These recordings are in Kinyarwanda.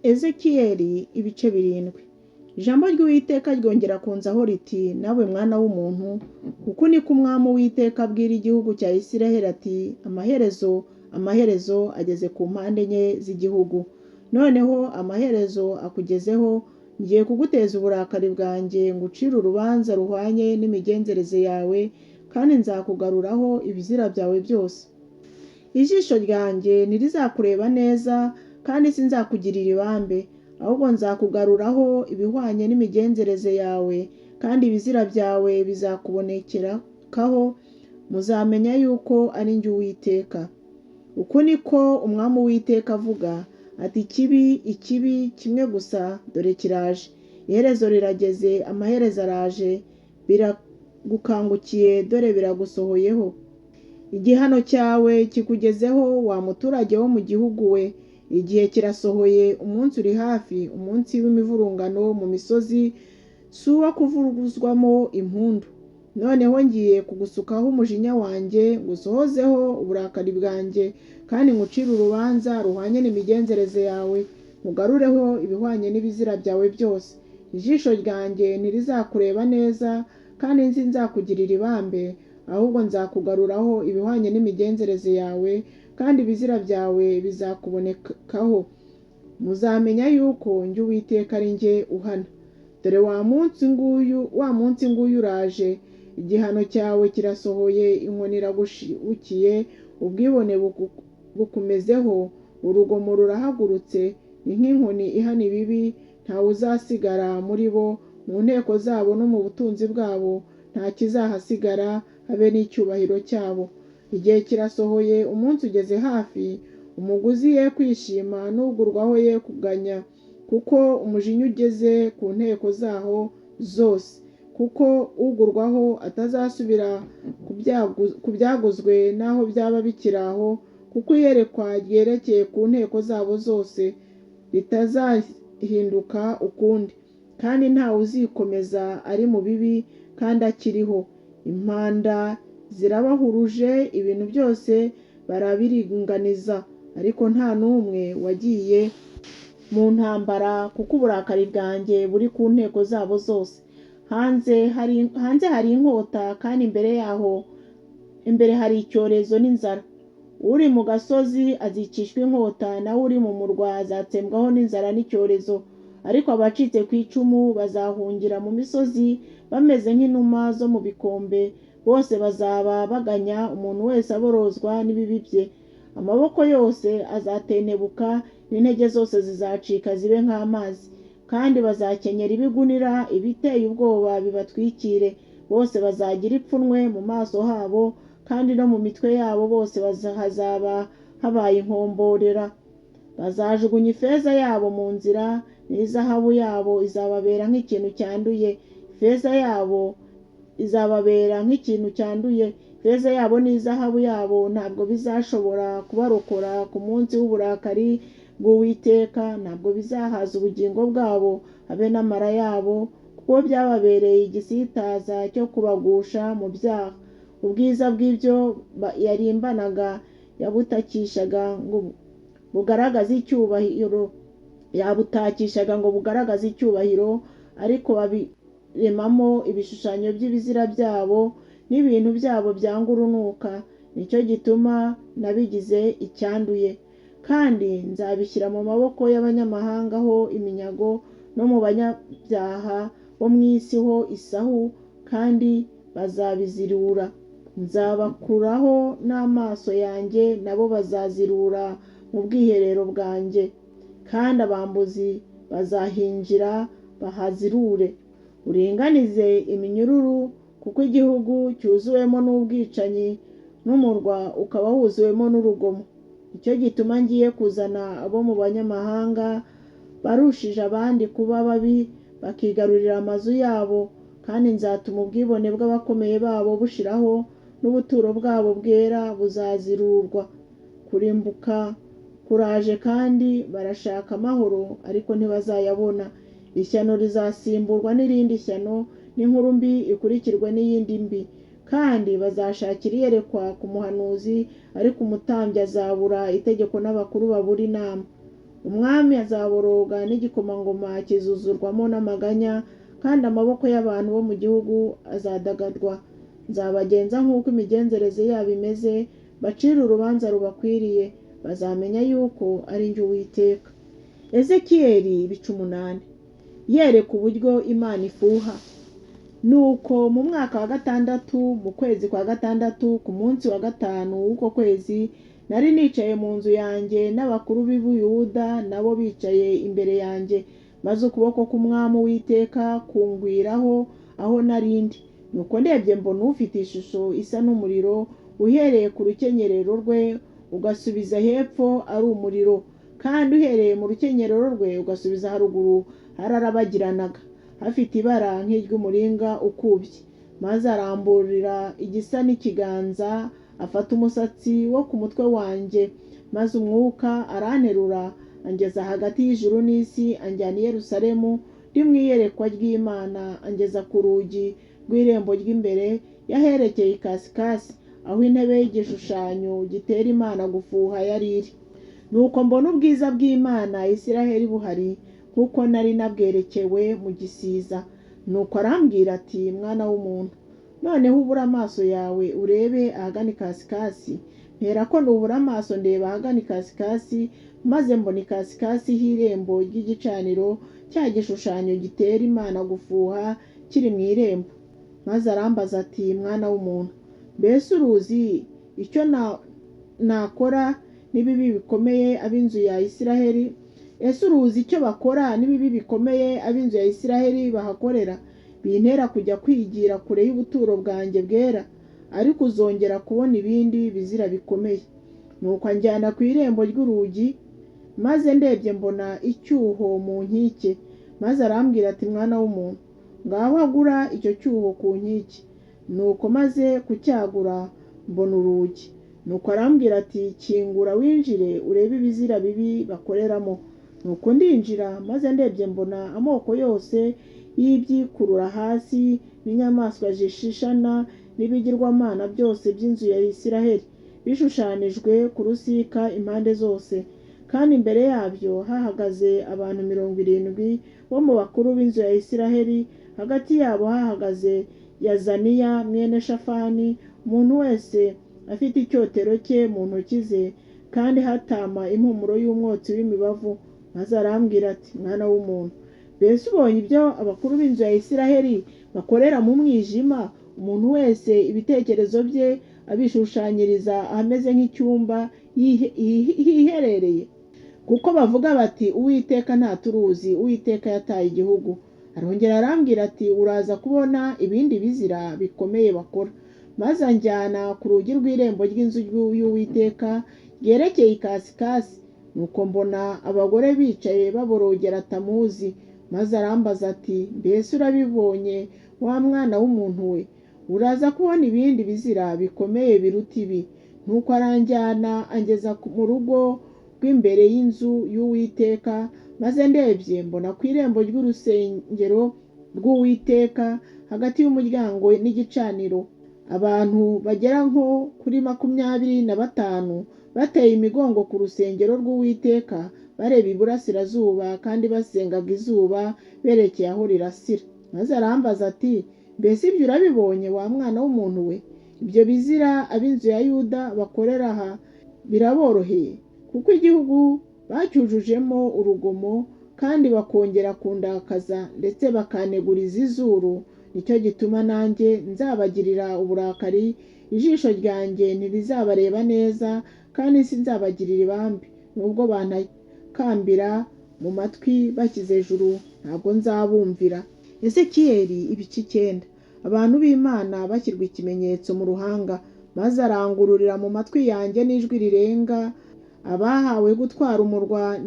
Ezekiyeli ibice 7. Ijambo ry'Uwiteka ryongera kunzaho riti: nawe mwana w'umuntu, uku niko Umwami Uwiteka abwira igihugu cya Isiraheli ati: amaherezo, amaherezo ageze ku mpande enye z'igihugu. Noneho amaherezo akugezeho, ngiye kuguteza uburakari bwanjye ngucire urubanza ruhwanye n'imigenzereze yawe, kandi nzakugaruraho ibizira byawe byose. Ijisho ryanjye ntirizakureba neza, kandi sinzakugirira ibambe, ahubwo nzakugaruraho ibihwanye n'imigenzereze yawe, kandi ibizira byawe bizakubonekerakaho, muzamenya yuko ari njye Uwiteka. Uku niko Umwami Uwiteka avuga ati: ikibi, ikibi kimwe gusa, dore kiraje, iherezo rirageze, amaherezo araje, biragukangukiye, dore biragusohoyeho. Igihano cyawe kikugezeho, wa muturage wo mu gihugu we. Igihe kirasohoye, umunsi uri hafi, umunsi w'imivurungano mu misozi, si uwo kuvuguzwamo impundu. Noneho ngiye kugusukaho umujinya wanjye, ngusohozeho uburakari bwanjye, kandi ngucire urubanza ruhwanye n'imigenzereze yawe, nkugarureho ibihwanye n'ibizira byawe byose. Ijisho ryanjye ntirizakureba neza, kandi sinzakugirira ibambe, ahubwo nzakugaruraho ibihwanye n'imigenzereze yawe, kandi ibizira byawe bizakubonekaho. Muzamenya yuko njye Uwiteka ari njye uhana. Dore wa munsi nguyu uraje, igihano cyawe kirasohoye, inkoni iragushibukiye, ubwibone bukumezeho, urugomo rurahagurutse, ni nk'inkoni ihana ibibi, ntawe uzasigara muri bo, mu nteko zabo no mu butunzi bwabo nta kizahasigara, habe n'icyubahiro cyabo. Igihe kirasohoye, umunsi ugeze hafi, umuguzi ye kwishima n'ugurwaho ye kuganya, kuko umujinya ugeze ku nteko zaho zose, kuko ugurwaho atazasubira ku byaguzwe n'aho byaba bikiri aho, kuko iyerekwa ryerekeye ku nteko zabo zose ritazahinduka ukundi, kandi ntawe uzikomeza ari mu bibi kandi akiriho. Impanda zirabahuruje, ibintu byose barabiringaniza, ariko nta n'umwe wagiye mu ntambara, kuko uburakari bwanjye buri ku nteko zabo zose. Hanze hari inkota, kandi imbere hari icyorezo n'inzara. Uri mu gasozi azicishwa inkota, naho uri mu murwa azatsembwaho n'inzara n'icyorezo. Ariko abacitse ku icumu bazahungira mu misozi bameze nk'inuma zo mu bikombe, bose bazaba baganya, umuntu wese aborozwa n'ibibi bye. Amaboko yose azatentebuka, n'intege zose zizacika zibe nk'amazi, kandi bazakenyera ibigunira, ibiteye ubwoba bibatwikire. Bose bazagira ipfunwe mu maso habo, kandi no mu mitwe yabo bose hazaba habaye inkomborera. Bazajugunya ifeza yabo mu nzira, n'izahabu yabo izababera nk'ikintu cyanduye. Ifeza yabo izababera nk'ikintu cyanduye, ifeza yabo n'izahabu yabo ntabwo bizashobora kubarokora ku munsi w'uburakari bw'Uwiteka, ntabwo bizahaza ubugingo bwabo habe n'amara yabo, kuko byababereye igisitaza cyo kubagusha mu byaha. Ubwiza bw'ibyo yarimbanaga yabutakishaga ngo bugaragaze icyubahiro, yabutakishaga ngo bugaragaze icyubahiro, ariko babiremamo ibishushanyo by'ibizira byabo n'ibintu byabo byanga urunuka. Nicyo gituma nabigize icyanduye, kandi nzabishyira mu maboko y'abanyamahanga ho iminyago, no mu banyabyaha bo mu isi ho isahu, kandi bazabizirura. Nzabakuraho n'amaso yanjye, nabo bazazirura mu bwiherero bwanjye, kandi abambuzi bazahinjira bahazirure. Uringanize iminyururu, kuko igihugu cyuzuwemo n'ubwicanyi, n'umurwa ukaba wuzuwemo n'urugomo. Nicyo gituma ngiye kuzana abo mu banyamahanga barushije abandi kuba babi, bakigarurira amazu yabo, kandi nzatuma ubwibone bw'abakomeye babo bushiraho, n'ubuturo bwabo bwera buzazirurwa. Kurimbuka kuraje, kandi barashaka amahoro, ariko ntibazayabona. Ishyano rizasimburwa n'irindi shyano, n'inkuru mbi ikurikirwe n'iyindi mbi. Kandi bazashakira iyerekwa ku muhanuzi, ariko umutambyi azabura itegeko n'abakuru babura inama. Umwami azaboroga n'igikomangoma kizuzurwamo n'amaganya, kandi amaboko y'abantu bo mu gihugu azadagadwa. Nzabagenza nk'uko imigenzereze yabo imeze, bacire urubanza rubakwiriye. Bazamenya yuko ari njye Uwiteka. Ezekiyeli ibice 8. Yereka uburyo Imana ifuha. Nuko mu mwaka wa gatandatu, mu kwezi kwa gatandatu, ku munsi wa gatanu w'uko kwezi, nari nicaye mu nzu yanjye n'abakuru b'i Buyuda nabo bicaye imbere yanjye, maze ukuboko k'Umwami Uwiteka kungwiraho aho nari ndi. Nuko ndebye mbona ufite ishusho isa n'umuriro, uhereye ku rukenyerero rwe ugasubiza hepfo ari umuriro, kandi uhereye mu rukenyerero rwe ugasubiza haruguru hararabagiranaga, hafite ibara nk'iry'umuringa ukubye. Maze aramburira igisa n'ikiganza, afata umusatsi wo ku mutwe wanjye, maze umwuka aranterura angeza hagati y'ijuru n'isi, anjyana i Yerusalemu ndi mu iyerekwa ry'Imana, angeza ku rugi rw'irembo ry'imbere yaherekeye ikasikasi, aho intebe y'igishushanyo gitera Imana gufuha yari iri. Nuko mbona ubwiza bw'Imana Isiraheli buhari, nk'uko nari nabwerekewe mu gisiza. Nuko arambwira ati: mwana w'umuntu, noneho ubura amaso yawe urebe ahagana ikasikasi. Mperako nubura amaso ndeba ahagana ikasikasi, maze mbona ikasikasi h'irembo ry'igicaniro, cya gishushanyo gitera Imana gufuha kiri mu irembo. Maze arambaza ati: mwana w'umuntu, mbese uruzi icyo nakora n'ibibi bikomeye ab'inzu ya Isiraheli? Ese uruzi icyo bakora n'ibibi bikomeye ab'inzu ya Isiraheli bahakorera, bintera kujya kwigira kure y'ubuturo bwanjye bwera? Ariko uzongera kubona ibindi bizira bikomeye. Nuko anjyana ku irembo ry'urugi, maze ndebye mbona icyuho mu nkike. Maze arambwira ati: mwana w'umuntu, ngaho agura icyo cyuho ku nkike. Nuko maze kucyagura mbona urugi. Nuko arambwira ati: kingura winjire urebe ibizira bibi bakoreramo. Nuko ndinjira, maze ndebye mbona amoko yose y'ibyikurura hasi n'inyamaswa zishishana n'ibigirwamana byose by'inzu ya Isiraheli, bishushanijwe ku rusika impande zose. Kandi imbere yabyo hahagaze abantu 70 bo mu bakuru b'inzu ya Isiraheli, hagati yabo hahagaze Yazaniya mwene Shafani, umuntu wese afite icyotero cye mu ntoki ze, kandi hatama impumuro y'umwotsi w'imibavu. Maze arambwira ati: mwana w'umuntu, mbese ubonye ibyo abakuru b'inzu ya Isiraheli bakorera mu mwijima, umuntu wese ibitekerezo bye abishushanyiriza ahameze nk'icyumba hiherereye? Kuko bavuga bati: Uwiteka ntaturuzi, Uwiteka yataye igihugu. Arongera arambwira ati: uraza kubona ibindi bizira bikomeye bakora. Maze anjyana ku rugi rw'irembo ry'inzu y'Uwiteka ryerekeye ikasikasi. Nuko mbona abagore bicaye baborogera Tamuzi. Maze arambaza ati: mbese urabibonye wa mwana w'umuntu we? Uraza kubona ibindi bizira bikomeye biruta ibi. Nuko aranjyana angeza mu rugo rw'imbere y'inzu y'Uwiteka, maze ndebye mbona ku irembo ry'urusengero rw'Uwiteka, hagati y'umuryango n'igicaniro, abantu bagera nko kuri 25 bateye imigongo ku rusengero rw'Uwiteka, bareba iburasirazuba, kandi basengaga izuba berekeye aho rirasira. Maze arambaza ati: mbese ibyo urabibonye wa mwana w'umuntu we? Ibyo bizira ab'inzu ya Yuda bakorera aha biraboroheye, kuko igihugu bacyujujemo urugomo, kandi bakongera kundakaza ndetse bakaneguriza izuru. Nicyo gituma nanjye nzabagirira uburakari, ijisho ryanjye ntirizabareba neza, kandi sinzabagirira ibambe. Nubwo bantakambira mu matwi bashyize ejuru, ntabwo nzabumvira. Ezekiyeli ibice 9. Abantu b'Imana bashyirwa ikimenyetso mu ruhanga. Maze arangururira mu matwi yanjye n'ijwi rirenga, abahawe gutwara umurwa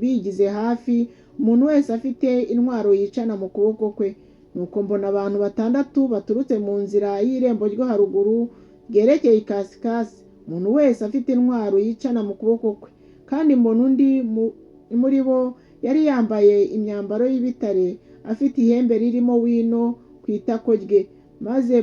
bigize hafi, umuntu wese afite intwaro yicana mu kuboko kwe. Nuko mbona abantu 6 baturutse mu nzira y'irembo ryo haruguru ryerekeye ikasikasi, umuntu wese afite intwaro yicana mu kuboko kwe. Kandi mbona undi muri bo yari yambaye imyambaro y'ibitare, afite ihembe ririmo wino ku itako rye. Maze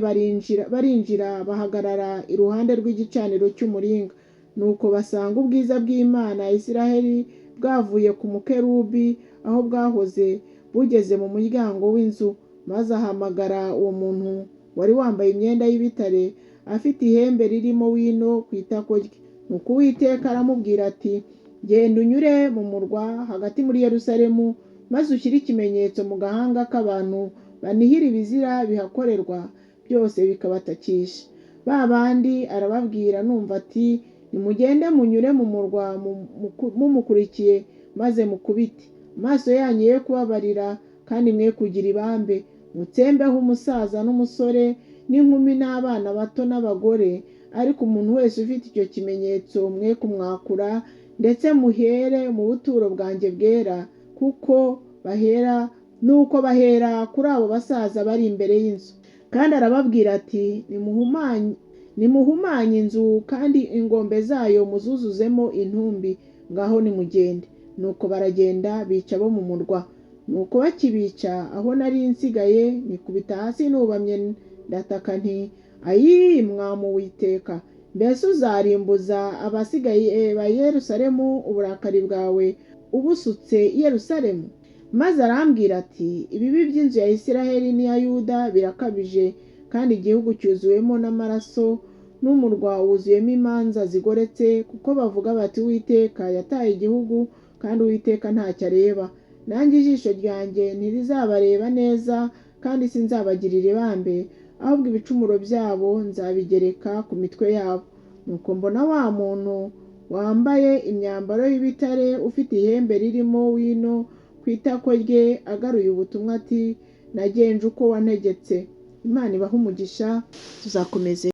barinjira bahagarara iruhande rw'igicaniro cy'umuringa. Nuko basanga ubwiza bw'Imana ya Isiraheli bwavuye ku mukerubi aho bwahoze bugeze mu muryango w'inzu. Maze ahamagara uwo muntu wari wambaye imyenda y'ibitare, afite ihembe ririmo wino ku itako rye. Nuko Uwiteka aramubwira ati: "Genda unyure mu murwa hagati muri Yerusalemu, maze ushyire ikimenyetso mu gahanga k'abantu banihira ibizira bihakorerwa byose bikabatakisha." Ba bandi arababwira numva ati: "Nimugende munyure mu murwa mumukurikiye, maze mukubite amaso yanyu ye kubabarira, kandi mwe kugira ibambe. Mutsembeho umusaza n'umusore n'inkumi n'abana bato n'abagore, ariko umuntu wese ufite icyo kimenyetso mwe kumwakura, ndetse muhere mu buturo bwanjye bwera, kuko bahera." Nuko bahera kuri abo basaza bari imbere y'inzu. Kandi arababwira ati: "Nimuhumanye inzu, kandi ingombe zayo muzuzuzemo intumbi. Ngaho nimugende." Nuko baragenda bica abo mu murwa. Nuko bakibica, aho nari nsigaye nikubita hasi nubamye, ndataka nti: "Ayi, Mwami Uwiteka, mbese uzarimbuza abasigaye ba Yerusalemu uburakari bwawe ubusutse i Yerusalemu?" Maze arambwira ati: "Ibibi by'inzu ya Isiraheli n'iya Yuda birakabije, kandi igihugu cyuzuwemo n'amaraso, n'umurwa wuzuyemo imanza zigoretse, kuko bavuga bati: 'Uwiteka yataye igihugu, kandi Uwiteka ntacyo areba.' Nanjye ijisho ryanjye ntirizabareba neza, kandi sinzabagirira ibambe, ahubwo ibicumuro byabo nzabigereka ku mitwe yabo." Nuko mbona wa muntu wambaye imyambaro y'ibitare, ufite ihembe ririmo wino ku itako rye, agaruye ubutumwa ati: "Nagenje uko wantegetse." Imana ibahe umugisha, tuzakomeze.